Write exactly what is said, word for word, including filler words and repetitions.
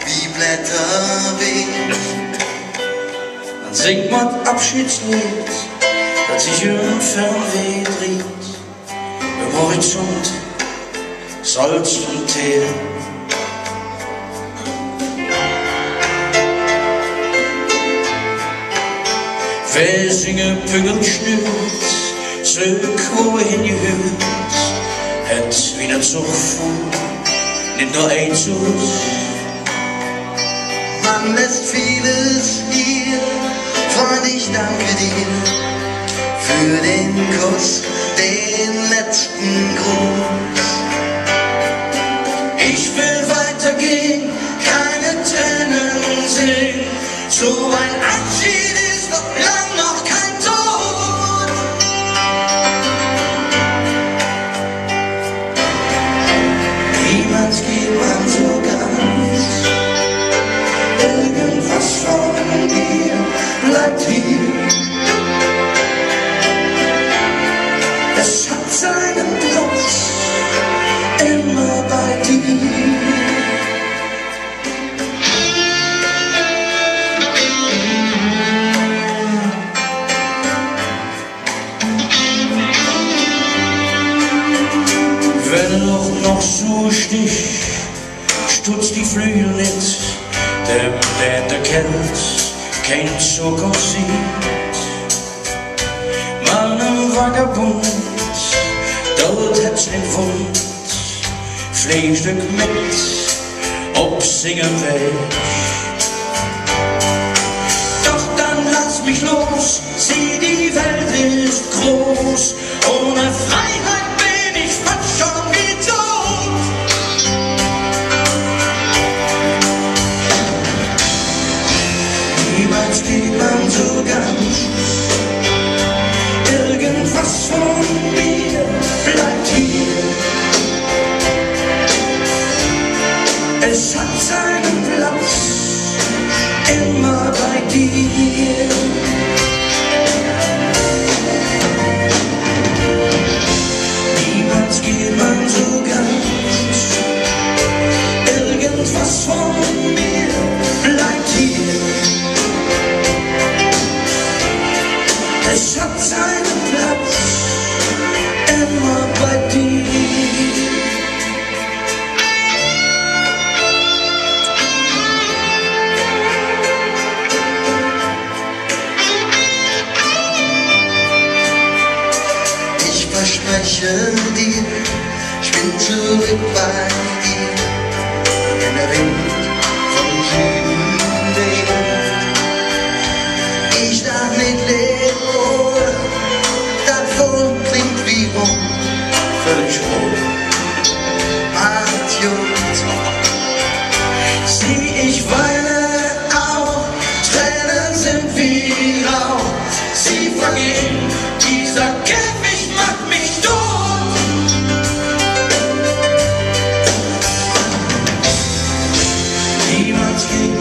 Wie Blätter wehen. Dann singk mer et Abschiedsleed, dat sich em Fernweh dreht. Am Horizont Salz un Teer. Wä singe Püggelschnütt, sök, wo hä hingehürt, hät wie ene Zog voll, nit nor ei Zug. Man lässt vieles hier. Freund, ich danke dir für den Kuss, den letzten Gruß. Ich will weitergehen, keine Tränen sehen. So ein Abschied ist noch lang noch kein Tod. Niemals geht man so ganz. Irgendwas von mir bleibt hier. Es hat seinen Platz immer bei dir. Wenn et och noch su stich, stutz die Flügel nit, däm dät de Kält kein Zokunf sin. Manche Vagabund, dä hät sing Wund, fleeg stök met op singem Wäg. Doch dann lass mich los, sieh, die Welt ist groß. Ohne Freiheit bin ich fast schon wie tot. Niemals geht man so ganz. Irgendwas von mir bleibt hier. Es hat seinen Platz immer bei dir. Niemals geht man so ganz. Irgendwas von mir bleibt hier. Es hat seinen Platz immer bei dir. Ich verspreche dir, ich bin zurück bei dir, wenn der Wind vom Süden weht. Ich darf nit leve ohne, dat Wohl klingt wie Rum, völlig roh. Macht gut. Sieh, ich weine auch, Tränen sind wie Rauch, sie vergehen, dieser Käfig macht mich tot. Niemals geht